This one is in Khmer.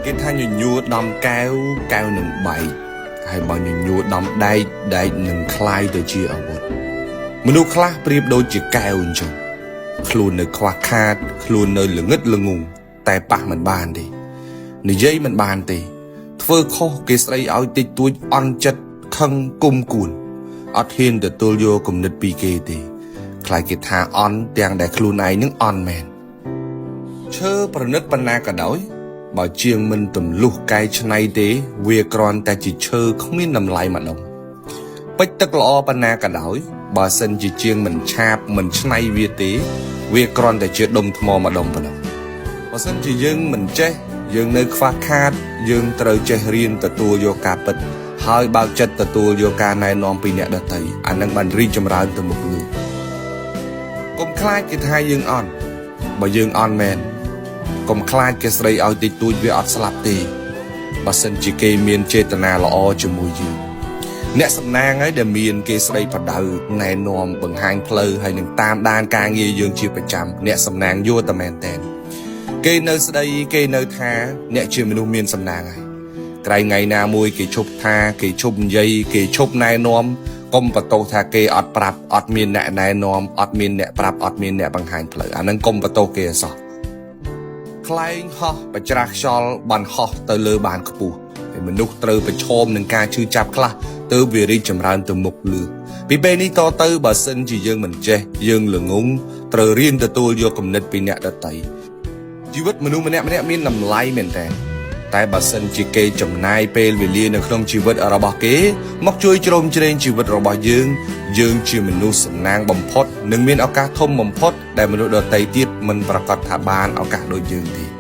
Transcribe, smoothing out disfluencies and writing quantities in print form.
គេថាញញួរដំកែវកែវនឹងបែកហើយបើញញួរដំដែកដែកនឹងคล้ายទៅជាអាវុធមនុស្សខ្លះប្រៀបដូចជាកែវអញ្ចឹងខ្លួននៅខ្វះខាតខ្លួននៅល្ងឹតល្ងងតែប៉ះមិនបានទេនិយាយមិនបានទេ ធ្វើខុសគេស្ដីឲ្យតិចតួចអន់ចិត្តខឹងគុំគួនអត់ហ៊ានទទួលយកគំនិតពីគេទេខ្លាចគេថាអន់ទាំងដែលខ្លួនឯងនឹងអន់មែនឈើប្រណិតប៉ុណ្ណាក៏ដោយ បើជាងមិនទម្លុះកែច្នៃទេ វាគ្រាន់តែជាឈើគ្មានតម្លៃម្ដងពេជ្រទឹកល្អប៉ុណ្ណាក៏ដោយ បើសិនជាជាងមិនឆាបមិនច្នៃវាទេ វាគ្រាន់តែជាដុំថ្មម្ដុំប៉ុណ្ណោះបើសិនជាយើងមិនចេះយើងនៅខ្វះខាត យើងត្រូវចេះរៀនទទួលយកការពិត ហើយបើកចិត្តទទួលយកការណែនាំពីអ្នកដទៃអានឹងបានរីកចម្រើនទៅមុខលឿនកុំខ្លាចគេថាយើងអន់បើយើងអន់មែនកុំខ្លាចគេស្ដីឲ្យតិចតួចវាអត់ស្លាប់ទេបើសិនជាគេមានចេតនាល្អជាមួយយើងអ្នកសំណាងហើយដែលមានគេស្ដីប្រដៅណែនាំបង្ហាញផ្លូវហើយនឹងតាមដានការងារយើងជាប្រចាំអ្នកសំណាងយួរតែមែនតែនគេនៅស្ដីគេនៅថាអ្នកជាមនុស្សមានសំណាងហើយក្រែងថ្ងៃណាមួយគេឈប់ថាគេឈប់និយាយគេឈប់ណែនាំកុំបន្ទោសថាគេអត់ប្រាប់អត់មានអ្នកណែនាំអត់មានអ្នកប្រាប់អត់មានអ្នកបង្ហាញផ្លូវអាហ្នឹងកុំបន្ទោសគេអសោះ ខ្លែងហោះបច្រាស់ខ្យល់បានហោះទៅលើបានខ្ពស់ហើយមនុស្សត្រូវប្រឈមនឹងការឈឺចាប់ខ្លះទើបវារីកចម្រើនទៅមុខលឿនពីពេលនេះតទៅបើសិនជាយើងមិនចេះយើងល្ងងត្រូវរៀនទទួលយកគំនិតពីអ្នកដទៃជីវិតមនុស្សម្នាក់ៗមានតម្លៃមែនតើតែបើសិនជាគេចំណាយពេលវេលានៅក្នុងជីវិតរបស់គេមកជួយជ្រោមជ្រែងជីវិតរបស់យើងយើងជាមនុស្សសំណាងបំផុតនិងមានឱកាសធំបំផុតដែលមនុស្សដទៃទៀតមិនប្រកាសថាបានឱកាសដូចយើងទេ។